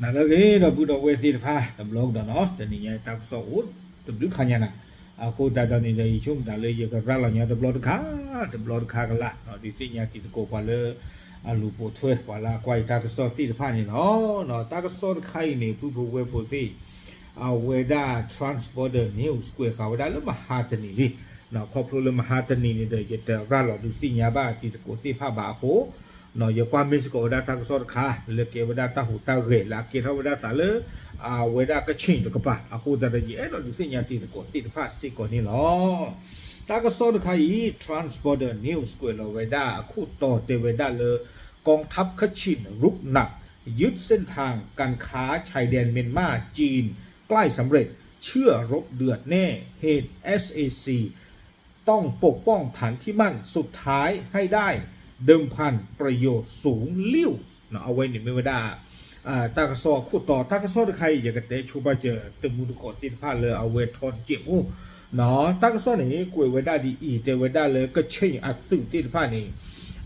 နၤလၢအဂ့ၤ ဒီပုၢ်ဒီဝဲၢ်သ့ၣ်တဖၣ် တဘျီကဒီးနီၤ, တနံၤညါတၢ်ကစီၣ်အိၣ်တဘျုးခါညါနၤ, အဃိသတးဒီးန့ၣ်ဒီး ယဆိကမိၣ်တၢ်လၢယကရၤလီၤညါတဘျီတခါ, တဘျီတခါကလာ်, ဒုးသ့ၣ်ညါတံၤသကိးပှၤလၢ အလူၤပိာ်ထွဲ ပှၤလၢအကွၢ်ယတၢ်ကစီၣ်သ့ၣ်တဖၣ်န့ၣ်လီၤ. တၢ်ကစီၣ်တခါအံၤန့ၣ် ပုၢ်ဖိဝဲၢ်ဖိသ့ၣ် အဝဲဒၣ် Transborder News ကွဲးဃာ်ဝဲဒၣ်လၢမဟါတနံၤလံ, ခီဖျိလၢမဟါတနံၤန့ၣ်ဒီး ယတရၤလီၤဒုးသ့ၣ်ညါဘၣ်တံၤသကိးသ့ၣ်တဖၣ်ဘၣ်အဃိ ယကွၢ်မ့ၢ်စ့ၢ်ကီးဝဲဒၣ်တၢ်ကစီၣ်တခါ လၢကဲဝဲဒၣ်တၢ်ဟူးတၢ်ဂဲၤလၢအကဲထီၣ်ဝဲဒၣ်သးလၢ အဝဲဒၣ်ကခ့ၣ်တကပၤ, အဃိသတးဒီး ယအဲၣ်ဒိးဒုးသ့ၣ်ညါတံၤသကိးသ့ၣ်တဖၣ်စ့ၢ်ကီးန့ၣ်လီၤ. တၢ်ကစီၣ်တခါအံၤ Transborder News ကွဲးလီၤဝဲဒၣ်အခိၣ်တီတဲဝဲဒၣ်လၢ กองทัพ กระเชน รุกหนัก ยึดเส้นทางการค้าชายแดนเมียนมา-จีน ใกล้สำเร็จ เชื่อรบเดือดแน่ เหตุ เอสเอซี ต้องปกป้องฐานที่มั่นสุดท้ายให้ได้ เดิมพันประโยชน์สูงลิ่ว အဝဲန့ၣ်မ့ၢ်ဝဲဒၣ် တၢ်ကစီၣ်အခိၣ်တီ, တၢ်ကစီၣ်တခါအံၤ ယကတဲဆိပာ်စၢၤတမူတကိးသ့ၣ်တဖၣ်လၢအဝဲထီတစဲးဖိ, တၢ်ကစီၣ်န့ၣ် ကွဲးဝဲဒၣ်ဒ်အံၤ တဲဝဲဒၣ်လၢကခ့ၣ်အသုးသ့ၣ်တဖၣ်န့ၣ်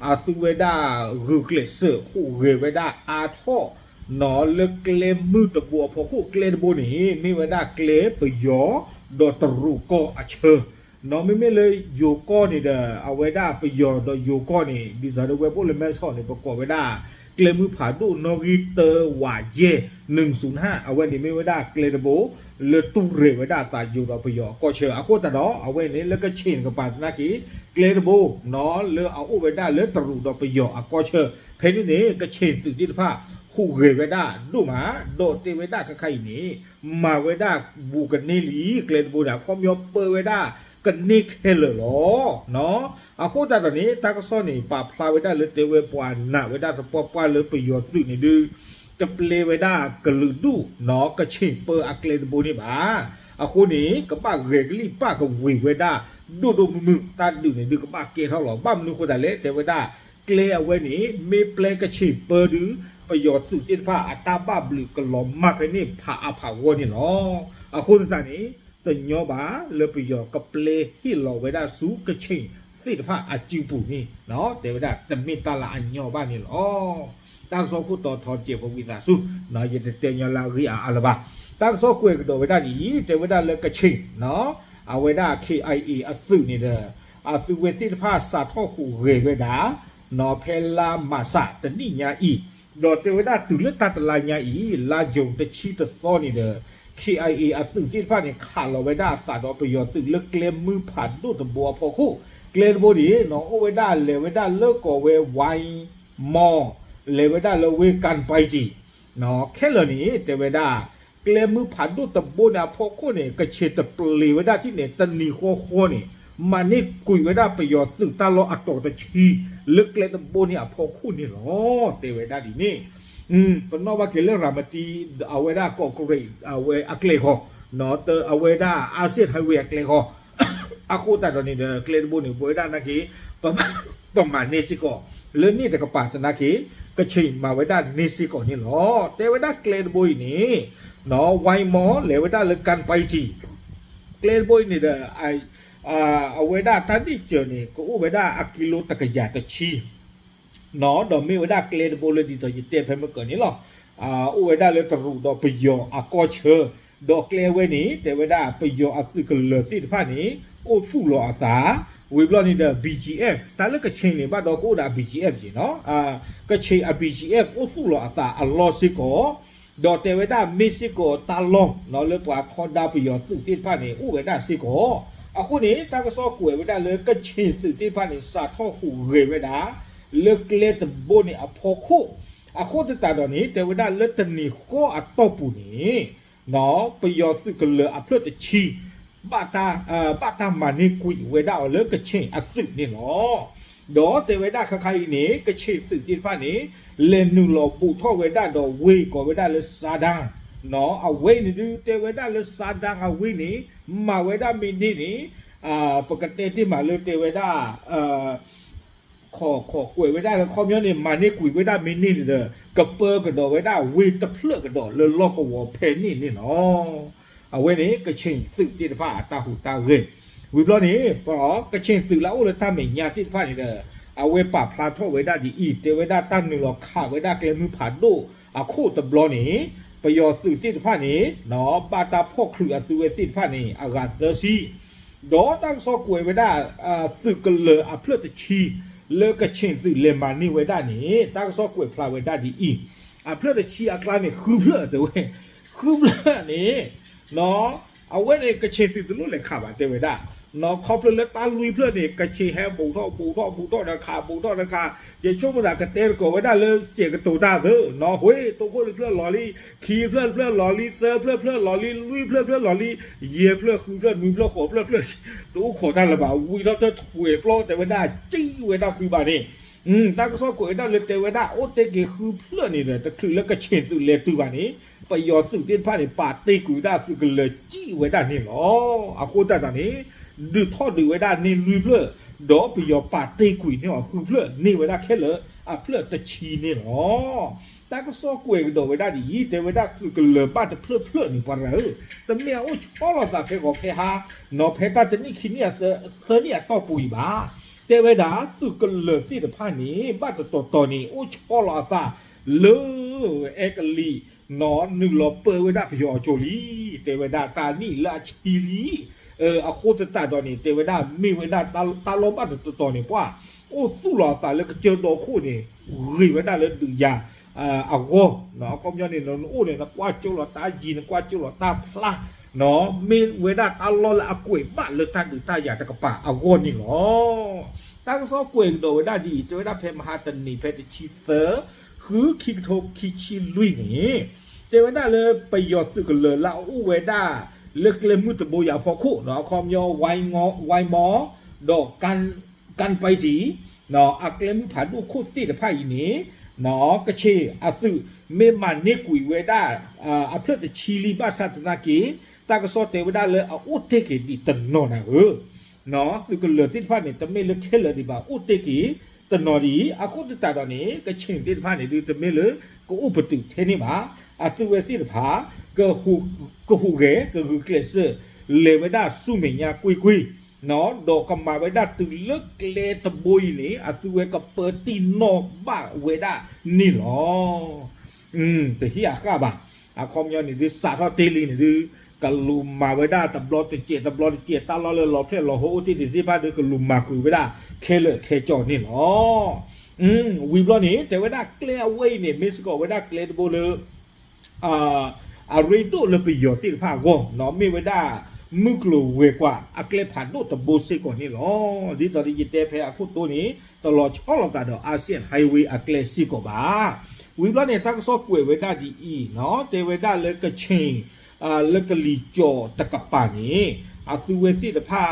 အသုဝဲဒၣ်ဂုာ်ကျဲးစၢးဟူးဂဲၤဝဲဒၣ်အါထီၣ် လၢကျဲမုၢ်တဘိအဖီခိၣ်, ကျဲတဘိန့ၣ် မ့ၢ်ဝဲဒၣ်ကျဲပယီၤ ဒီးတရူးကီၢ်အဆၢ နီၢ် မ့မ့ၢ်လၢယိၤကီၢ်န့ၣ်ဒီး အဝဲဒၣ်ပယီၤဒီးယိၤကီၢ်န့ၣ် ဒ်သိးဒီးဝဲပအိၣ်လၢမဲဆီးန့ၣ် ပကိးဝဲဒၣ် ကျဲမုၢ်ဖးဒိၣ်နီၣ်ဂံၢ်တၢ ဝးယဲၢ် နုၢ်စူၢ်နၢ် အဝဲန့ၣ်မ့ၢ်ဝဲဒၣ်ကျဲတဘိ လၢတူၢ်ရဲၣ်ဝဲဒၣ်သးယိၤဒီးပယီၤအကီၢ်ဆၢ, အဃိသတးဒီး အဝဲန့ၣ်လၢကခ့ၣ်တကပၤသနာ်က့ ကျဲတဘိ လၢအအိၣ်ဝဲဒၣ်လၢတရူးဒီးပယီၤအကီၢ်ဆၢ, ဖဲန့ၣ်န့ၣ် ကခ့ၣ်သုးသ့ၣ်တဖၣ် ဟူးဂဲၤဝဲဒၣ်ဒိၣ်မး, ဒီးတဲဝဲဒၣ်ခဲခါအံၤန့ၣ် မၤဝဲဒၣ်ဘူးကန့ၢ်လံ ကျဲတဘိန့ၣ် အခီပညီပၢဝဲဒၣ်ကန့ၢ်ခဲလၢာ်လီၤ. အဃိသတးဒီးန့ၣ် တၢ်ကစီၣ်န့ၣ် ပာ်ဖျါဝဲဒၣ်လၢတဲဝဲပှၤနာ်ဝဲဒၣ်သပှၢ်ပှၢ်လၢပယီၤသုးန့ၣ်ဒုး တပျဲဝဲဒၣ်ကလုာ်ဒူၣ် ကခ့ၣ်ပၢအကျဲတဘိန့ၣ်ဘၣ်. အဃိန့ၣ် ကဘၣ်ဂဲၤကလံၣ်ပၣ်ကဝ့ၤဝဲဒၣ် ဒိၣ်ဒိၣ်မုၢ်မုၢ် တၢ်ဒုးန့ၣ်ဒုးကဘၣ်ကဲထီၣ်လီၤ. ဘၣ်မနုၤဃိသတးလဲၣ် တဲဝဲဒၣ် ကျဲအဝဲန့ၣ် မ့ၢ်ပျဲကခ့ၣ်ပၢဒုး ပယီၤသုးသ့ၣ်တဖၣ်အတၢ်ဘၣ်ဘျုးကလီၤမၢ်ဖဲန့ၣ်ဖးအါဖးဂီၢ်န့ၣ်လီၤ. အဃိသတးန့ၣ် တညီဘၣ်လၢပယီၤကပျဲဟ့ၣ်လီၤဝဲဒၣ်ဆူကခ့ၣ်သ့ၣ်တဖၣ်အစုပူၤန့ၣ် တဲဝဲဒၣ်တမ့ၢ်တၢ်လၢအညီဘၣ်န့ၣ်လီၤ. တၢ်ကစီၣ်ခိၣ်တီထီတစဲးဖိဝံသးစူၤ ယတတဲညီလၢအဂ့ၢ်အါအါလၢၤဘၣ်. တၢ်ကစီၣ်ကွဲးကဒီးဝဲဒၣ်ဒ်အံၤ တဲဝဲဒၣ်လၢကခ့ၣ် အဝဲဒၣ် KIA အသုးန့ၣ်ဒီး အသုဝဲသ့ၣ်တဖၣ်စးထီၣ်ဟူးဂဲၤဝဲဒၣ် ဖဲလါမးစးတနံၣ်ညါအံၤ, ဒီးတဲဝဲဒၣ်တုၤလၢတၢ်တလါညါအံၤ လါယူၤတဆံတသီန့ၣ်ဒီး KIA အသုးသ့ၣ်တဖၣ်န့ၣ်ခးလီၤဝဲဒၣ်အသးဒီးပယီၤသုးလၢကျဲမုၢ်ဖးဒိၣ်တဘိအဖီခိၣ်, ကျဲတဘိန့ၣ် အိၣ်ဝဲဒၣ်လဲၤဝဲဒၣ်လၢကိးဝဲ ဝါအံမီၢ် လဲၤဝဲဒၣ်လၢဝ့ၢ်ကၣ်ပၤတံၣ် ခဲလၢာ်န့ၣ် တဲဝဲဒၣ် ကျဲမုၢ်ဖးဒိၣ်တဘိန့ၣ်အဖီခိၣ်န့ၣ် ကခ့ၣ်တပျ့ၤဝဲဒၣ်ထံၣ်န့ၣ် တနံၤဃီဃီန့ၣ် မၤန့ၢ်ကွံာ်ဝဲဒၣ်ပယီၤသုးတၢ်လီၢ်အတီၤတဆံ လၢကျဲတဘိန့ၣ်အဖီခိၣ်န့ၣ်လီၤ. တဲဝဲဒၣ်ဒ်န့ၣ် ပနီၣ်ဘၣ်က့ၤလၢရၤမတံ အဝဲဒၣ်ကီးကရံး အဝဲအကျဲဃီ အဝဲဒၣ်အါစ့ၣ်ဟဲဝ့ၤအကျဲဃီ အဃိသတးဒီးန့ၣ်ဒီး ကျဲတဘိန့ၣ် ပဝဲဒၣ်နာ်က့ ပမၤန့ၢ်စ့ၢ်ကီး လၢန့ၣ်တကပၤသနာ်က့ ကခ့ၣ်မၤဝဲဒၣ်န့ၢ်စ့ၢ်ကီးန့ၣ်လီၤ. တဲဝဲဒၣ်ကျဲတဘိအံၤန့ၣ် ဝါအံမီၢ် လဲၤဝဲဒၣ်လၢကၣ်ပၤတံၣ် ကျဲတဘိအံၤန့ၣ်ဒီး အဝဲဒၣ်တၢ်ဒ့ၣ်စၢၤန့ၣ် ကအိၣ်ဝဲဒၣ်အကံလိတကယၤတဆံ ဒီးမ့ၢ်ဝဲဒၣ်ကျဲတဘိလၢဒ်သိးယတဲဖဲမုၢ်ကၢၤန့ၣ်လီၤ. အိၣ်ဝဲဒၣ်လၢတရူးဒီးပယီၤအကီၢ်ဆၢ, ဒီးကျဲဝဲန့ၣ် တဲဝဲဒၣ်ပယီၤအသုးကလၢၤသ့ၣ်တဖၣ်န့ၣ် အိၣ်သူၣ်လီၤအသး, ဝံၤဘျီန့ၣ်ဒီး BGF တၢ်လၢကခ့ၣ်န့ၣ် ဘၣ်ဒီးကအိၣ်ဒီး BGF က့ၤနီၤ, ကခ့ၣ်အ BGF အိၣ်သူၣ်လီၤအသးအလီၢ်စ့ၢ်ကီး ဒီးတဲဝဲဒၣ်မ့ၢ်စ့ၢ်ကီးတၢ်လီၢ်လၢပှၤထီဒါပယီၤသုးသ့ၣ်တဖၣ်န့ၣ် အိၣ်ဝဲဒၣ်စ့ၢ်ကီး. အဃိန့ၣ် တၢ်ကစီၣ်ကွဲးဝဲဒၣ်လၢကခ့ၣ်သုးသ့ၣ်တဖၣ်န့ၣ် စးထီၣ်ဟူးဂဲၤဝဲဒၣ် လၢကျဲတဘိန့ၣ်အဖီခိၣ်, အဃိသတးဒီးန့ၣ် တဲဝဲဒၣ်လၢတနံၤဃီအတီၢ်ပူၤန့ၣ် ပယီၤသုးကလၢၤအဖျၢၣ်တဆံ ဘၣ်တၢ်မၤန့ၢ်ကွံာ်ဝဲဒၣ်အီၤလၢကခ့ၣ်အသုးန့ၣ်လီၤ. ဒီးတဲဝဲဒၣ်ခဲခါအံၤန့ၣ် ကခ့ၣ်သုးသ့ၣ်တဖၣ်န့ၣ် လဲၤနုာ်လီၤဘူးထီၣ်ဝဲဒၣ်ဒီးဝ့ၢ်ကိးဝဲဒၣ်လၢစါဒၣ်, အဝဲအံၤန့ၣ်ဒုး တဲဝဲဒၣ်လၢစါဒၣ်အဝ့ၢ်န့ၣ် မၤဝဲဒၣ်မ့ၢ်န့ၢ်န့ၣ် ပကတဲတ့ၢ်မးလၢတဲဝဲဒၣ် ခိးခိးကွဲးဝဲဒၣ်လၢခီပညီန့ၣ် မၤန့ၢ်ကွံာ်ဝဲဒၣ်မ့ၢ်န့ၢ်န့ၣ်ဒီး ကပၢကဒီးဝဲဒၣ်ဝ့ၢ်တဖျၢၣ်ကဒီးလၢလီၢ်ကဝီၤဖဲန့ၣ်န့ၣ်လီၤ. အဝဲန့ၣ် ကခ့ၣ်သုးသ့ၣ်တဖၣ်အတၢ်ဟူးတၢ်ဂဲၤ, ဝံၤဘျီန့ၣ် ပကခ့ၣ်သုးလၢအအိၣ်လၢတၢ်မဲာ်ညါသ့ၣ်တဖၣ်န့ၣ်ဒီး အဝဲပာ်ဖျါထီၣ်ဝဲဒၣ်ဒ်အံၤ တဲဝဲဒၣ်တၢ်နုာ်လီၤခးဝဲဒၣ်ကျဲမုၢ်ဖးဒိၣ်အခိၣ်တဘျီန့ၣ် ပယီၤသုးသ့ၣ်တဖၣ်န့ၣ် ဘၣ်တၢ်ဖီၣ်ချုးအသုးဝဲသ့ၣ်တဖၣ်န့ၣ် အဂၤသၢဆံ, ဒီးတၢ်ကစီၣ်ကွဲးဝဲဒၣ် သုးကလၢၤအဖျၢၣ်တဆံ လၢကခ့ၣ်သုးလဲၤမၤန့ၢ်ဝဲဒၣ်န့ၣ် တၢ်ကစီၣ်ကွဲးဖျါဝဲဒၣ်ဒ်အံၤ, အဖျၢၣ်တဆံအကျါန့ၣ် ဃုဖျၢၣ်တဲဝဲ, ဃုဖျၢၣ်န့ၣ် အဝဲန့ၣ် ကခ့ၣ်သုးတလိၣ်လဲၤခးဘၣ်တဲဝဲဒၣ်, ခီဖျိလၢတၢ်လွံၢ်ဖျၢၣ်န့ၣ် ကခ့ၣ်ဟဲဘူးထီၣ်ဘူးထီၣ်ဘူးထီၣ်ဒီးခးဘူးထီၣ်ဒီးခး, ယဆိကမိၣ်သးကတဲသကိးဝဲဒၣ်လၢစဲးကတိၤတၢ်သၢ, ဟ့ တိခိၣ်တဖျၢၣ်လီၤလံ, ခံဖျၢၣ်တဖျၢၣ်လီၤလံ, သၢဖျၢၣ်တဖျၢၣ်လီၤလံ, လွံၢ်ဖျၢၣ်တဖျၢၣ်လီၤလံ, ယဲၢ်ဖျၢၣ်ဃုဖျၢၣ်နွံဖျၢၣ်ဃိးဖျၢၣ်ဖျၢၣ်, တအိၣ်ခိးတၢ်လၢၤဘၣ်, ဝံထီၣ်တၢ်ထွဲးပျီတဲဝဲဒၣ် ကံဝဲဒၣ်သုးဘၣ်န့ၣ် တၢ်ကစီၣ်ကွဲးဝဲဒၣ်လၢတဲဝဲဒၣ် အိၣ်တ့ၢ်က့ၤဃုဖျၢၣ်န့ၣ်ဒီး တချုးလၢကခ့ၣ်သုးလဲၤတုၤဘၣ်န့ၣ် ပယီၤသုးသ့ၣ်တဖၣ်န့ၣ် ပာ်တ့ၢ်ကွံာ်ဝဲဒၣ်သုးကလၢၤကံဝဲဒၣ်န့ၣ်လီၤ. အဃိသတးဒီးန့ၣ် ဒုးထီၣ်ဒုးဝဲဒၣ်န့ၢ်လွံၢ်ဖျၢၣ်, ဒီးပယီၤပာ်တ့ၢ်ကွံာ်န့ၢ်အီၤဃုဖျၢၣ် န့ၢ်ဝဲဒၣ်ခဲလၢာ်အဖျၢၣ်တဆံန့ၣ်လီၤ. တၢ်ကစီၣ်ကွဲးကဒီးဝဲဒၣ်ဒ်အံၤ, တဲဝဲဒၣ်သုးကလၢၤဘၣ်တဖျၢၣ်ဖျၢၣ်န့ၣ် ပှၤတဂၤဧၢ, တမ့ၢ်အအိၣ်ဆီလီၤသးဖဲဂီၤဖဲဟါ, နီၤဖဲတၢ်တနံၣ်ခံနံၣ်အသၢနံၣ်အတီၢ်ပူၤအံၤဘၣ်. တဲဝဲဒၣ်သုးကလၢၤသ့ၣ်တဖၣ်န့ၣ် ဘၣ်တတီၤတီၤန့ၣ် အိၣ်ဆီလီၤအသးလၢ အဲကလံး နီၤ နုာ်လီၤပၢဝဲဒၣ်ပယီၤအစိၤလံ. တဲဝဲဒၣ်တၢ်နံၣ်လၢအဆံလံ အဃိသတးဒီးန့ၣ် တဲဝဲဒၣ်မ့ၢ်ဝဲဒၣ်တၢ်လီၢ်ဘၣ်တတီၤတီၤန့ၣ် ပှၤအိၣ်သူၣ်လီၤအသးလၢကစၢၢ်ဒီခိၣ်န့ၣ် ဂ့ၤဝဲဒၣ်လၢဒုးယၤအဂီၢ်, အခီပညီန့ၣ် နအိၣ်န့ၣ် နကွၢ်ကၠိလီၤတၢ်ယံၤ နကွၢ်ကၠိလီၤတၢ်ဖျါ, မ့ၢ်ဝဲဒၣ်တၢ်လီၢ်လၢအကွဲးဘၣ်လၢတၢ်ဒုးတၢ်ယၤတကပၤအဂီၢ်န့ၣ်လီၤ. တၢ်ကစီၣ်ကွဲးကဒီးဝဲဒၣ်ဒ်အံၤ, တဲဝဲဒၣ်ဖဲမဟါတနံၤ ဖဲတဆံသၢ ဃု ခံကထိခံဆံလွံၢ်န့ၣ် တဲဝဲဒၣ်လၢပယီၤသုးကလၢၤလၢအအိၣ်ဝဲဒၣ် လၢကျဲမုၢ်တဘိယၤဖီခိၣ် အခီပညီ ဝဲမီ ဒီး ကၣ်ပံတံ အကျဲမုၢ်ဖးဒိၣ်ခိၣ်သ့ၣ်တဖၣ်အံၤန့ၣ် ကခ့ၣ်အသုး မ့ၢ်မၤန့ၢ်ကွံာ်ဝဲဒၣ် အဖျၢၣ်တဆံလံ ဘၣ်ဆၣ်သနာ်က့ တၢ်ကစီၣ်တဲဝဲဒၣ်လၢအအိၣ်တ့ၢ်က့ၤဒံးတနီၤနၤဧၢ, သုးကလၢၤသ့ၣ်တဖၣ်န့ၣ် တမ့ၢ်လၢခဲလၢာ်ဒံးဘၣ် အိၣ်တ့ၢ်က့ၤတနီၤဒံး အဃိသတးဒီးန့ၣ် ကခ့ၣ်သ့ၣ်တဖၣ်န့ၣ်ဒုး တမ့ၢ်လၢကအိၣ်ပတုာ်ထဲန့ၣ်ဘၣ်. အသုးဝဲသ့ၣ်တဖၣ် ကဟူးဂဲၤ ကဂုာ်ကျဲးစၢး လဲၤဝဲဒၣ်ဆူမဲာ်ညါကွ့ၢ်ကွ့ၢ် ဒီးကမၤဝဲဒၣ်တုၤလၢကျဲတဘိအံၤန့ၣ် အသုးဝဲကပၢတံၢ်နီၣ်ဘၣ်ဝဲဒၣ်န့ၣ်လီၤ. တဟ့ၣ်အဃၣ်ဘၣ်. အခီပညီန့ၣ်ဒုး စးထီၣ်တ့ၢ်လံန့ၣ်ဒုး ကလူၤမၤဝဲဒၣ်တဘျီတစဲး တဘျီတစဲး တၢ်လီၢ်လၢလီၤဖျဲၣ်လီၤဟိအိၣ်တ့ၢ်ဒံးသ့ၣ်တဖၣ်ဒုး ကလူၤမၤကွံာ်ဝဲဒၣ်ခဲလၢာ်ခဲဆ့န့ၣ်လီၤ. ဝံၤဘျီန့ၣ် တဲဝဲဒၣ်ကျဲအဝဲအံၤန့ၣ် မ့ၢ်စ့ၢ်ကီးဝဲဒၣ်ကျဲတဘိလၢ အရ့ဒိၣ်လၢပယီၤသ့ၣ်တဖၣ်အဂီၢ် မ့ၢ်ဝဲဒၣ် မုၢ်ကျိၤဝဲၤကွာ် အကျဲဖးဒိၣ်တဘိစ့ၢ်ကီးန့ၣ်လီၤ. ဒ်သိးယတဲဖဲအခိၣ်တီန့ၣ် တလီၤဆီလိာ်သးဒီး Asian Highway အကျဲစ့ၢ်ကီးဘၣ်. ဝံၤဘျီန့ၣ် တၢ်ကစီၣ်ကွဲးဝဲဒၣ်ဒ်အံၤနီၤ တဲဝဲဒၣ်လၢကခ့ၣ် လၢကလံၤကၠီၣ်တကပၤန့ၣ် အသုးဝဲသ့ၣ်တဖၣ်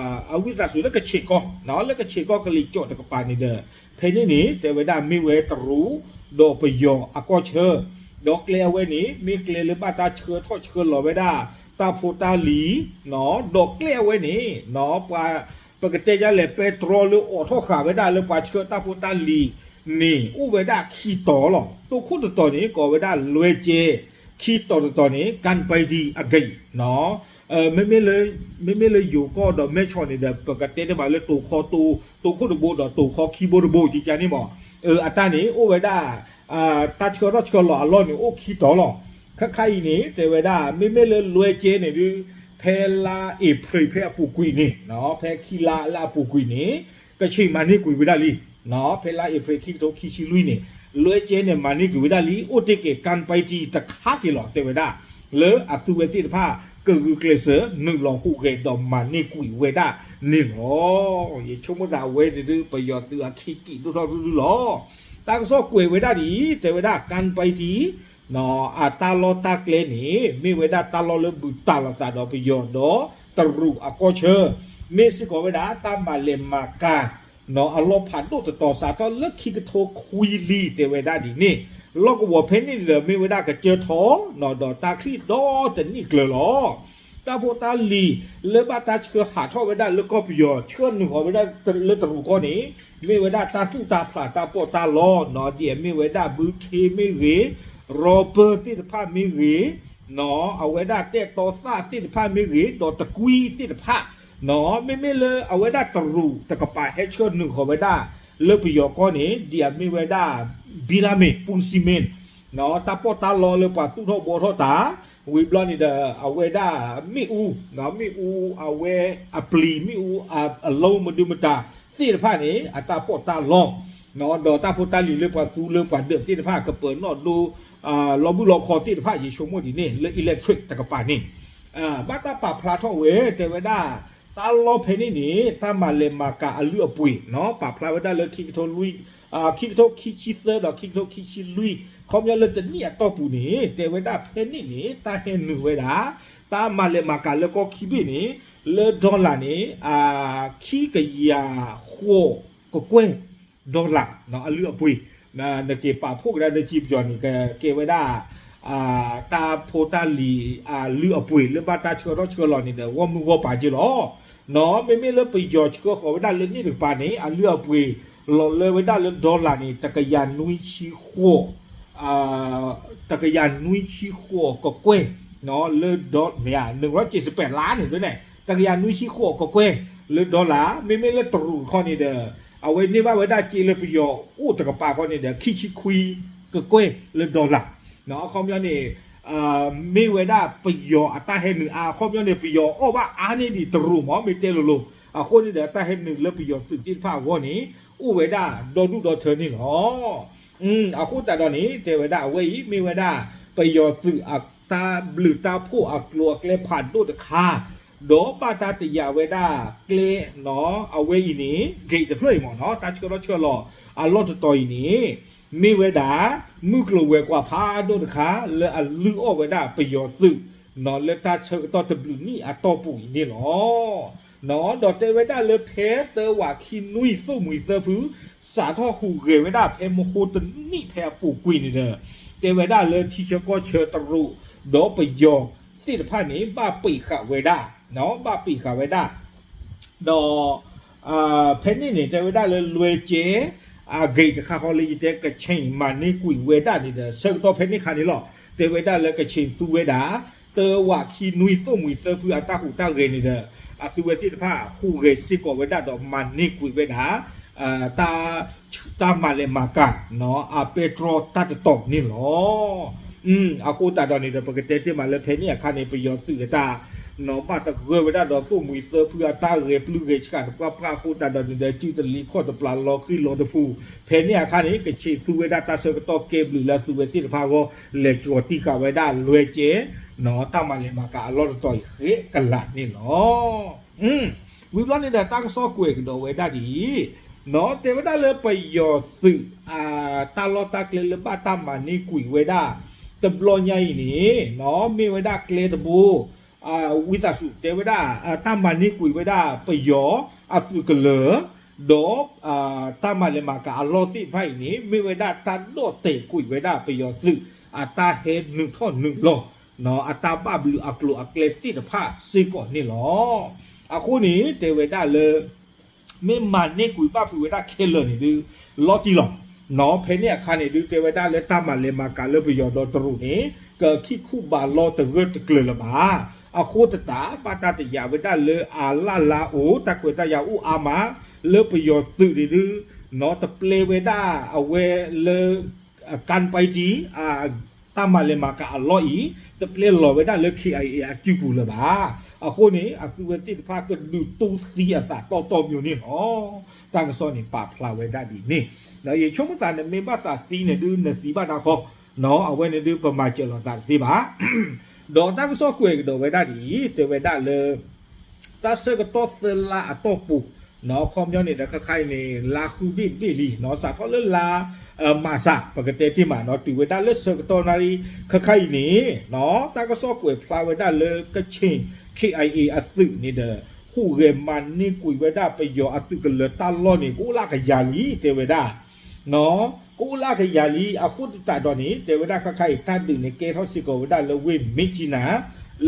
အဝံသးစူၤလၢကဆ့ၣ်ကီၢ် လၢကဆ့ၣ်ကီၢ်ကလံၤကၠီၣ်တကပၤန့ၣ်ဒီး ဖဲန့ၣ်န့ၣ် တဲဝဲဒၣ်မ့ၢ်ဝဲတရူး ဒီးပယီၤအကီၢ်ဆၢ ဒီးကျဲအဝဲန့ၣ် မ့ၢ်ကျဲလၢဘၣ်တၢ်ဆှၢထီၣ်ဆှၢလီၤဝဲဒၣ် တၢ်ဖိတၢ်လံၤ ဒီးကျဲအဝဲန့ၣ် ပှၤ ပကတဲဒ်လဲၣ် ပဲတြီလၢအိးထီၣ်ဃာ်ဝဲဒၣ်လၢပှၤဆှၢတၢ်ဖိတၢ်လံၤန့ၣ် အိၣ်ဝဲဒၣ်ခံတီၤလီၤ. တိခိၣ်တတီၤန့ၣ် ကိးဝဲဒၣ်လွဲကဲ, ခံတီၤတတီၤန့ၣ် ကၣ်ပံတံ အဂ့ၢ် မ့မ့ၢ်လၢယိၤကီၢ်ဒီးမဲၢ်ဆီးန့ၣ်ဒီး ပကတဲတဘၣ်လၢတိၤခီတိၤ တိခိၣ်တဘိဒီးတိၤခီခံဘိတဘိ ကကန့ၣ်မး အတၢ်န့ၣ် အိၣ်ဝဲဒၣ် တၢ်ဆှၢထီၣ်ဆှၢလီၤအလီၢ်န့ၣ် အိၣ်ခံတီၤလီၤ. ခဲခါအံၤန့ၣ် တဲဝဲဒၣ် မ့မ့ၢ်လၢလွဲကဲန့ၣ်ဒုး ဖဲလါအ့ဖြ့ၣ်ဖဲအပူၤကွံာ်န့ၣ် ဖဲခံလါလၢအပူၤကွံာ်န့ၣ် ကဆ့ၣ်မၤန့ၢ်ကွံာ်ဝဲဒၣ်လံ. ဖဲလါအ့ဖြ့ၣ်ခံကထိခံဆံလွံၢ်န့ၣ် လွဲကဲန့ၣ်မၤန့ၢ်ကွံာ်ဝဲဒၣ်လံ အိၣ်တ့ၢ်က့ၤကၣ်ပံတံတခါက့ၤလီၤ တဲဝဲဒၣ် လၢအသုးဝဲသ့ၣ်တဖၣ် ကဂုာ်ကျဲးစၢး နုာ်လီၤဟူးဂဲၤဒီးမၤန့ၢ်ကွံာ်ဝဲဒၣ်န့ၣ်လီၤ. ယဆိကမိၣ်သးအဝဲန့ၣ်ဒုး ပယီၤသုးအခံကံၣ်ဒိၣ်ထီၣ်ဒုဒုလီၤ. တၢ်ကစီၣ်ကွဲးဝဲဒၣ်ဒ်အံၤ တဲဝဲဒၣ် ကၣ်ပံတံ အတၢ်လီၢ်တၢ်ကျဲန့ၣ် မ့ၢ်ဝဲဒၣ်တၢ်လီၢ်လၢဘူးတံၢ်လီၤသးဒီးပယီၤဒီးတရူးအကီၢ်ဆၢ, မ့ၢ်စ့ၢ်ကီးဝဲဒၣ်တၢ်မၤလဲၤမၤကၤ အလီၢ်ဖးဒိၣ်တတီၤ စးထီၣ်လၢခံကထိခွံလံ တဲဝဲဒၣ်ဒ်န့ၣ်, လီၢ်ကဝီၤဖဲန့ၣ်ဒီးမ့ၢ်ဝဲဒၣ်ကစၢၢ်ထီၣ် ဒီးတၢ်ချံၣ်ဒီတနံၣ်ကျၢၤလီၤ. တၢ်ဖိတၢ်လံၤလၢဘၣ်တၢ်ဆှၢဟးထီၣ်ဝဲဒၣ်လၢကီၢ်ပယီၤ ဆှၢနုာ်ဃီၤဝဲဒၣ်လၢတရူးကီၢ်န့ၣ် မ့ၢ်ဝဲဒၣ်တၢ်သူၣ်တၢ်ဖျးတၢ်ပီးတၢ်လီနီၤ, ဒ်အမ့ၢ်ဝဲဒၣ်ဘုခ့မ့ၢ်ဂ့ၤ, ရီပၢၢ်သ့ၣ်တဖၣ်မ့ၢ်ဂ့ၤ, အဝဲဒၣ်တဲတီသၣ်သ့ၣ်တဖၣ်မ့ၢ်ဂ့ၤ, ဒီးတကွံသ့ၣ်တဖၣ်, မ့မ့ၢ်လၢအဝဲဒၣ်တရူးတကပၤဟဲဆှၢနုာ်ဃီၤဝဲဒၣ်လၢပယီၤကီၢ်န့ၣ် ဒ်အမ့ၢ်ဝဲဒၣ် ဘံလါမ့ၣ် ပူၣ်စံမ့ၣ် တၢ်ပီးတၢ်လီလၢပှၤသူၣ်ထီၣ်ဘှီထီၣ်တၢ်, ဝံၤဘျီန့ၣ်ဒီး အဝဲဒၣ်မ့ၣ်အူ, မ့ၣ်အူအဝဲအပျံၤ မ့ၣ်အူအ အလုံး မဒုမတၤသ့ၣ်တဖၣ်န့ၣ် အတၢ်ပီးတၢ်လီ, ဒီးတၢ်ဖိတၢ်လံၤလၢပှၤသူလၢပှၤဒၢးသ့ၣ်တဖၣ် ကပၢၤနီၣ်ဒိ လီၤဘုၣ်လီၤခီသ့ၣ်တဖၣ် ယဆိကမိၣ်ဒ်န့ၣ် လၢ electric တကပၤန့ၣ် ဘၣ်တၢ်ပာ်ဖျါထီၣ်ဝဲ တဲဝဲဒၣ် တၢ်လီၢ်ဖဲန့ၣ်န့ၣ် တၢ်မၤလဲၤမၤကၤအလုၢ်အပှ့ၤနီၤ ပာ်ဖျါဝဲဒၣ်လၢ ခံကထိလွံၢ်, ခံကထိခံဆံသၢဒီးခံကထိခံဆံလွံၢ် ခီပညီလၢတနံၣ်အတီၢ်ပူၤန့ၣ် တဲဝဲဒၣ်ဖဲန့ၣ်န့ၣ် တၢ်ဟဲနုာ်ဝဲဒၣ် တၢ်မၤလဲၤမၤကၤလၢကီၢ်ခံဘ့ၣ်န့ၣ် လၢ dollar န့ၣ် ခံကယၤဃိးကကွဲၢ် dollar အလုၢ်အပှ့ၤ, နက့ၤပာ်ဖှိၣ်ကဒါလၢကံပယီၤန့ၣ် ကကဲဝဲဒၣ် တၢ်ဖိတၢ်လံၤအလုၢ်အပှ့ၤ လၢဘၣ်တၢ်ဆှၢထီၣ်ဆှၢလီၤန့ၣ်ဒီး ဂီၢ်မုၢ်ဂီၢ်ပၤက့လီၤ. မ့မ့ၢ်လၢပယီၤဆှၢဃီၤဝဲဒၣ်လၢန့ၣ်တကပၤန့ၣ် အလုၢ်အပှ့ၤလီၤလၢဝဲဒၣ်လၢ dollar န့ၣ် တကယၤနွံဆံဃိး တကယၤနွံဆံဃိးကကွဲၢ် လၢ မ့ၢ်ဧါ နုာ်လီၤစ့းစပဲးလါန့ၣ် တကယၤနွံဆံဃိးကကွဲၢ် လၢ dollar, မ့မ့ၢ်လၢတရူးတခီန့ၣ်ဒီး အဝဲန့ၢ်ဘၣ်ဝဲဒၣ်စ့လၢပယီၤအိၣ်တကပၤဃီန့ၣ်ဒီး ခံဆံခွံကကွဲၢ်လၢ dollar အခီပညီန့ၣ် မ့ၢ်ဝဲဒၣ်ပယီၤအတၢ်ဟဲနုာ်အါ အခီပညီန့ၣ် ပယီၤအီၣ်ဘၣ်အါန့ၢ်ဒံးတရူးမ့ၢ် မ့ၢ်တဲလိၤလိၤ အဃိန့ၣ်ဒီး တၢ်ဟဲနုာ်လၢပယီၤသုးသ့ၣ်တဖၣ်အဂီၢ်န့ၣ် အိၣ်ဝဲဒၣ်ဒီဒူၣ်ဒီထၢန့ၣ်လီၤ. အဃိသတးဒီးန့ၣ် တဲဝဲဒၣ်အဝဲအံၤ မ့ၢ်ဝဲဒၣ် ပယီၤသုးအတၢ်ဘျုးတၢ်ဖှိၣ်အကျိၤအကျဲဖးဒိၣ်တခါ ဒီးဘၣ်တၢ်တယာ်ဝဲဒၣ်ကျဲ အဝဲအံၤန့ၣ် gate တဖျၢၣ်အံၤမ့ၢ်နီၤ တၢ်ဆှၢထီၣ်ဆှၢလီၤအလီၢ်တတီၤအံၤန့ၣ် မ့ၢ်ဝဲဒၣ် မုၢ်ကျိၤဝဲၤကွာ်ဖးဒိၣ်တခါ လၢအလုၢ်အီၣ်ဝဲဒၣ်ပယီၤသုး လၢတၢ်ဆၢကတီၢ်တဘျုးနံၣ်အတီၢ်ပူၤအံၤန့ၣ်လီၤ. ဒီးတဲဝဲဒၣ်လၢဖဲသၢဝးခံနွံ သိၣ်မှံၤသၢဖု စးထီၣ်ဟူးဂဲၤဝဲဒၣ်ဖဲမဟိတနံၣ်ဖဲအပူၤကွံာ်န့ၣ်ဒီး တဲဝဲဒၣ်လၢထံဆၢကီၢ်ဆၢတရူး ဒီးပယီၤသ့ၣ်တဖၣ်န့ၣ် ဘၣ်ပံးဃာ်ဝဲဒၣ်, ဘၣ်ပံးဃာ်ဝဲဒၣ် ဒီး ဖဲန့ၣ်န့ၣ် တဲဝဲဒၣ်လၢလွဲၢ်ကဲ အဂ့ၢ်တခါဃီလၢယတဲ ကခ့ၣ်မၤန့ၢ်ကွံာ်ဝဲဒၣ်န့ၣ်ဒီး ဆၢကတီၢ်ဖဲန့ၣ်အခါန့ၣ်လီၤ. တဲဝဲဒၣ်လၢကခ့ၣ်သူဝဲဒၣ် သၢဝးခံနွံ သိၣ်မှံၤသၢဖုအတၢ်ဟူးတၢ်ဂဲၤန့ၣ်ဒီး အသုဝဲသ့ၣ်တဖၣ်ဟူးဂဲၤစ့ၢ်ကီးဝဲဒၣ်ဒီးမၤန့ၢ်ကွံာ်ဝဲဒၣ် တၢ် တၢ်မၤလဲၤမၤကၤ အပဲတြီတၢ်တတီၤန့ၣ်လီၤ. အဃိသတးဒီးန့ၣ်ဒီး ပကတဲတ့ၢ်မးလၢဖဲန့ၣ်အခါန့ၣ် ပယီၤသုးအတၢ် နီၢ်ဘၣ်သဂၢၢ်ဝဲဒၣ်ဒီးသိၣ်မှံၤသၢဖုအတၢ်ဂဲၤပျုၢ်ဂဲၤဆှးတပှၢ်ပှၢ်အဃိသတးဒီးန့ၣ်ဒီး စုတလံၤခီၣ်တပျၢ်လီၤဃံလီၤတဖု, ဖဲန့ၣ်အခါန့ၣ် ကခ့ၣ်သူဝဲဒၣ်တၢ်ဆၢကတီၢ်ကဲဘျုးလၢအသုဝဲသ့ၣ်တဖၣ်အဂီၢ် လဲၤကၠီၤတံၢ်ဃာ်ဝဲဒၣ်လွဲၢ်ကဲ တၢ်မၤလဲၤမၤကၤအလီၢ်တတီၤအံၤဃ့ကလာ်န့ၣ်လီၤ. ဝံၤဘျီန့ၣ်ဒီးတၢ်ကစီၣ်ကွဲးကဒီးဝဲဒၣ်ဒ်အံၤ, တဲဝဲဒၣ်လၢပယီၤသုး တၢ်လီၢ်တၢ်ကျဲလၢဘၣ်တၢ်မၤန့ၢ်ကွံာ်ဝဲဒၣ် တဘျီညါအံၤန့ၣ် မ့ၢ်ဝဲဒၣ်ကျဲတဘိ ဝံသးစူၤ တဲဝဲဒၣ် တၢ်မၤန့ၢ်ကွံာ်ဝဲဒၣ်ပယီၤအသုးကလၢၤ ဒီး တၢ်မၤလဲၤမၤကၤအလီၢ်သ့ၣ်တဖၣ်အံၤန့ၣ် မ့ၢ်ဝဲဒၣ်တၢ်ဒီၣ်တဲာ်ကွံာ်ဝဲဒၣ်ပယီၤသုး အတၢ်ဟဲနုာ်ထီၣ်နုာ်လီၤ အတၢ်ဘၣ်ဘျုးအကျိၤအကျဲသ့ၣ်တဖၣ်စ့ၢ်ကီးန့ၣ်လီၤ. အဃိန့ၣ် တဲဝဲဒၣ်လၢ မ့ၢ်မၤန့ၢ်ကွံာ်ဘၣ်ဖုးဝဲဒၣ်ခဲလၢာ်န့ၣ်ဒုး လီၤတံၢ်လီၤ. ဖဲန့ၣ်အခါန့ၣ်ဒုး တဲဝဲဒၣ်လၢတၢ်မၤလဲၤမၤကၤလၢပယီၤဒီးတရူးန့ၣ် ကခံခူဘးလီၤတဂၢၢ်တကျၢၤလၢၤဘၣ်. အဃိသတး ဘၣ်တၢ်တယာ်ဝဲဒၣ်လၢအလၢ်လါအိၣ် တၢ်ခွဲးတၢ်ယာ်အိၣ်အါမး လၢပယီၤသုးန့ၣ်ဒုး နီၢ်တပျဲဝဲဒၣ်အဝဲလၢ ကၣ်ပၢၢ်တံၢ် တၢ်မၤလဲၤမၤကၤအလီၢ်အံၤ တပျဲလီၤဝဲဒၣ်လၢ ခ့ၣ်အံၣ်အစုပူၤလၢၤဘၣ်. အဃိန့ၣ် အသုဝဲသ့ၣ်တဖၣ်ကဒုးတူၢ်သံအသးတီတီမံၤန့ၣ်လီၤ. တၢ်ကစီၣ်န့ၣ်ပာ်ဖျါဝဲဒၣ်ဒ်န့ၣ်, ဒီးယဆိကမိၣ်သးနမ့ၢ်ဘၣ်သးသံန့ၣ်ဒုး နသံဘၣ်တၢ်ဃီ, အဝဲန့ၣ်ဒုးပမၤစၢၤလိာ်သးတသ့ဘၣ်. ဒီးတၢ်ကစီၣ်ကွဲးကဒီးဝဲဒၣ်ဒ်အံၤ တဲဝဲဒၣ်လၢ တၢ်ဆၢကတီၢ်သၢလါအတီၢ်ပူၤ ခီပညီန့ၣ်ဒီးခဲခါအံၤန့ၣ် လါဃုဘ့ၣ်တဘ့ၣ်လံ စးထီၣ်လၢလါ မၢ်ၡး ပကတဲတ့ၢ်မး တုၤဝဲဒၣ်လၢဆၢကတီၢ်နၣ်ရံၣ် ခဲခါအံၤန့ၣ် တၢ်ကစီၣ်ကွဲးဖျါဝဲဒၣ်လၢ ကခ့ၣ် ခ့ၣ်အံၣ်အံၣ် အသုးန့ၣ်ဒီး ဟူးဂဲၤမၤန့ၢ်ကွံာ်ဝဲဒၣ်ပယီၤအသုးကလၢၤတၢ်လီၢ်န့ၣ် ကအိၣ်လၢအကယၤလံ တဲဝဲဒၣ် ကအိၣ်လၢအကယၤလံ အဃိသတးဒီးန့ၣ် တဲဝဲဒၣ်ခဲခါအံၤ တၢ်ဒုးန့ၣ် ကဲထီၣ်စ့ၢ်ကီးဝဲဒၣ်လၢဝ့ၢ်မ့ၢ်ကၠံနၤ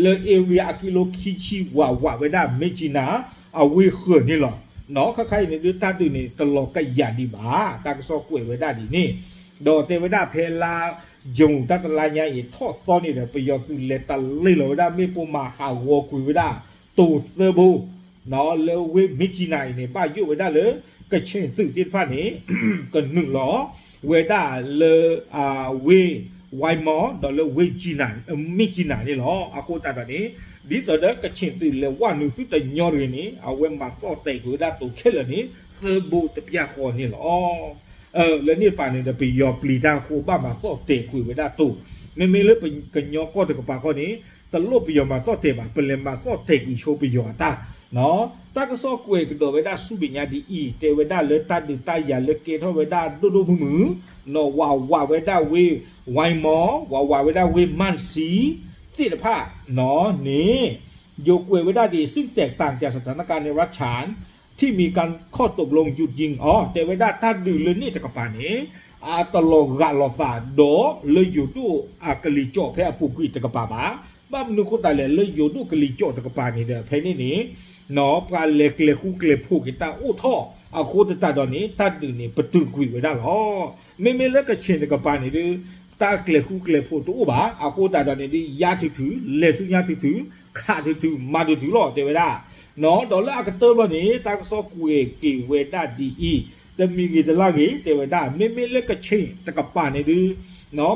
လၢ area အကံလိခံဆံ ဝးဝးဝဲဒၣ်မ့ၢ်ကၠံနၤ အဝ့ၢ်ဃၢၤန့ၣ်လီၤ. ခဲခါအံၤန့ၣ်ဒုး တၢ်ဒုးန့ၣ် တလီၤကယၤဒံးဘၣ် တၢ်ကစီၣ်ကွဲးဝဲဒၣ်ဒ်န့ၣ်, ဒီးတဲဝဲဒၣ်ဖဲလါ June တၢ်တလါညါအံၤ ထီၣ်သီန့ၣ်ဒီး ပယီၤသုးလဲၤတလ့ၢ်လီၤဝဲဒၣ် မ့ၣ်ပိၢ်မၤဟးဂီၤကွံာ်ဝဲဒၣ် တိၤသၢဘိ လၢဝ့ၢ်မ့ၢ်ကၠံနၤအံၤန့ၣ် ဘၣ်ယိၣ်ဝဲဒၣ်လၢ ကခ့ၣ်သုးသ့ၣ်တဖၣ်န့ၣ် ကနုာ်လီၤဝဲဒၣ်လၢ ဝ့ၢ် ဝဲမီၢ် ဒီးလၢဝ့ၢ်ကၠံနၤ မ့ၢ်ကၠံနၤန့ၣ်လီၤ. အဃိသတးဒီးန့ၣ် ဒ်သိးဒီးကခ့ၣ်သုးလဲၤဝဲနုာ်သုတညီတဂ့ၤန့ၣ် အဝဲမၤသီၣ်တဲာ်ကွံာ်ဝဲဒၣ်တိၤခဲလၢာ်န့ၣ် သၢဘိတပျၢ်ဃီန့ၣ်လီၤ. လၢန့ၣ်တကပၤန့ၣ်ဒီး ပယီၤပျံၤတၢ်အဃိ ဘၣ်မၤသီၣ်တဲာ်ကွံာ်ဝဲဒၣ်တိၤ, မ့မ့ၢ်လၢပကညီကီၢ်တကပၤခီန့ၣ် တလိၣ်ပယီၤမၤသီၣ်တဲာ်ဘၣ်, ပလဲၤမၤသီၣ်တဲာ်ကွံာ်ဆိပယီၤအတၢ် တၢ်ကစီၣ်ကွဲးကဒီးဝဲဒၣ်ဆူမဲာ်ညါဒ်အံၤ, တဲဝဲဒၣ်လၢတၢ်ဒုးတၢ်ယၤလၢကဲထီၣ်ဝဲဒၣ်ဒိၣ်ဒိၣ်မုၢ်မုၢ်, နီၢ်ဝးဝးဝဲဒၣ်ဝ့ၢ် ဝဲမီၢ်, ဝးဝးဝဲဒၣ်ဝ့ၢ်မၢၼ်ၣ်စံ သ့ၣ်တဖၣ် န့ၣ် ယိၤကွဲးဝဲဒၣ်ဒ် ซึ่งแตกต่างจากสถานการณ์ในรัฐฉาน ที่มีการข้อตกลงหยุดยิง အီၤ တဲဝဲဒၣ်တၢ်ဒုးလၢန့ၣ်တကပၤန့ၣ် အတလီၤဂာ်လိာ်သးဒီးလၢယိၤဒိၣ်အကလံၤကၠီၣ်ဖဲအပူၤကွံာ်တကပၤဘၣ်. ဘၣ်မနုၤအဃိသတးလဲၣ် လၢယိၤဒိၣ်ကလံၤကၠီၣ်တကပၤန့ၣ်ဒီး ဖဲန့ၣ်န့ၣ် ပှၤလဲၤကျဲၤဃူကျဲၤဖိးက့ၤတၢ်အိၣ်ထီၣ်အဃိသတးဒီးန့ၣ် တၢ်ဒုးန့ၣ်ပတုာ်ကွံာ်ဝဲဒၣ်လီၤ. မ့မ့ၢ်လၢကခ့ၣ်တကပၤန့ၣ်ဒုး တၢ်ကျဲၤဃူကျဲၤဖိးတအိၣ်ဘၣ်. အဃိသတးဒီးန့ၣ်ဒုး ယါထုးထုး လဲၤဆူညါထုးထုး ခးထုးထုး မၤထုးထုးလီၤ တဲဝဲဒၣ် ဒီးလၢအကတၢၢ်ဘျီန့ၣ် တၢ်ကစီၣ်ကွဲးက့ၤဝဲဒၣ်ဒ်အံၤ, တမံၤဂ့ၤတလါဂ့ၤ တဲဝဲဒၣ် မ့မ့ၢ်လၢကခ့ၣ်တကပၤန့ၣ်ဒုး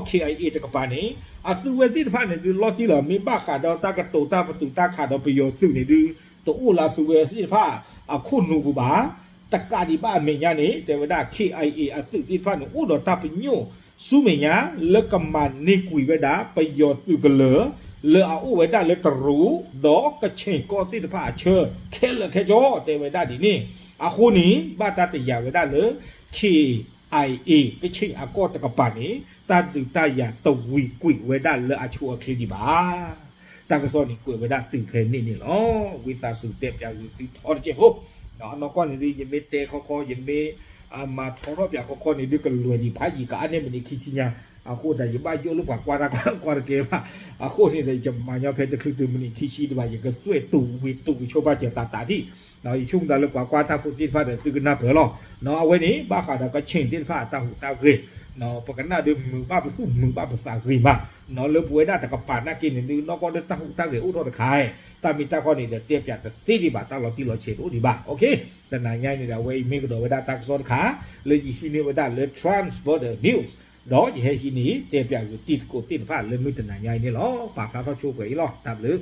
ခ့ၣ်အံၣ်အ့ၣ် တကပၤန့ၣ် အသုးဝဲသ့ၣ်တဖၣ်န့ၣ်ဒုး လီၤတံၢ်လီၤ မ့ၢ်ဘၣ်ဃးဒီးတၢ်ကတိၤတၢ်ပတုာ်တၢ်ခးဒီးပယီၤသုးန့ၣ်ဒုး တအိၣ်လၢအသုးဝဲသ့ၣ်တဖၣ်အခိၣ်နူာ်ပူၤဘၣ်. တကးဒံးဘၣ်အမဲာ်ညါန့ၣ် တဲဝဲဒၣ် ခ့ၣ်အံၣ်အ့ၣ် အသုးသ့ၣ်တဖၣ်န့ၣ် အိၣ်ဒီးတၢ်ပညိၣ်ဆူမဲာ်ညါ လၢကမၤန့ၢ်ကွံာ်ဝဲဒၣ် ပယီၤသုးကလၢၤ လၢအအိၣ်ဝဲဒၣ်လၢတရူး ဒီးကခ့ၣ်ကီၢ်သ့ၣ်တဖၣ်အဆၢ ခဲလၢာ်ခဲဆ့ တဲဝဲဒၣ်ဒ်န့ၣ်. အဃိန့ၣ် ဘၣ်တၢ်တယာ်ဝဲဒၣ်လၢ ခ့ၣ်အံၣ်အ့ၣ် ကခ့ၣ်အကီၢ်တကပၤန့ၣ် တၢ်ဒုးတၢ်ယၤတဝံၤကွံာ်ဝဲဒၣ်လၢအဆိအချ့ဒံးဘၣ်. တၢ်ကစီၣ်န့ၣ်ကွဲးဝဲဒၣ်တုၤဖဲန့ၣ်န့ၣ်လီၤ. ဝံသးစူၤတဲပၠးဂုာ်သုထီတကဲးဖိ, အနီၢ်ကီၢ်န့ၣ်ဒုး ယမ့ၢ်တဲခီခီ ယမ့ၢ်မၤထီထီၣ်ပၠးခီခီန့ၣ်ဒုး ကလွဲၤဒံးဖးယံာ် ကအါန့ၢ်မံးနံးခံဆံညါ, အဃိသတး ယဘၣ်ယိၣ်လၢပှၤကွၢ်တၢ်ကွၢ်တကဲဘၣ်. အဃိန့ၣ်ဒီး ယမၤညီဖဲတချုးတုၤမံးနံးခံဆံဒံးဘၣ် ယကသွဲၣ်တူာ်ဝံၤတူာ်ကဆိဘၣ်စၢၤသးသးဒံး, ယဆိကမိၣ်သးလၢပှၤကွၢ်တၢ်ဖိသ့ၣ်တဖၣ်ဒီး သုကနၢ်ပၢၢ်လီၤ. အဝဲန့ၣ် ဘၣ်ဃးဒီးကခ့ၣ်သ့ၣ်တဖၣ်အတၢ်ဟူးတၢ်ဂဲၤ, ပကနၣ်ဒုးမုာ်ဘၣ်ပသူၣ်မုာ်ဘၣ်ပသးဂ့ၤမး, လၢပဝဲဒၣ်တကပၤနာ်က့န့ၣ်ဒုး နီၢ်ကီၢ်ဒုးတၢ်ဟူးတၢ်ဂဲၤအိၣ်ထီၣ်တခါ, တၢ်မ့ၢ်တၢ်တီန့ၣ်ဒီး တဲပၠးတသ့ဒံးဘၣ် တၢ်လီၤတံၢ်လီၤဆဲးတအိၣ်ဒံးဘၣ်. တနၤညါအံၤန့ၣ်ဒီး အဝဲအံၤမ့ၢ်ကဒီးဝဲဒၣ်တၢ်ကစီၣ်တခါ လၢယဟံးန့ၢ်ဝဲဒၣ်လၢ Trans Border News ဒီးယဟဲဟံးန့ၢ် တဲပၠးဂုာ်တံၤသကိးသ့ၣ်တဖၣ်လၢမုၢ်တနၤညါအံၤန့ၣ်လီၤ. ပာ်ဖျါထီၣ်ဆိပှဲၤအံၤလီၤ. တၢ်ဘျုး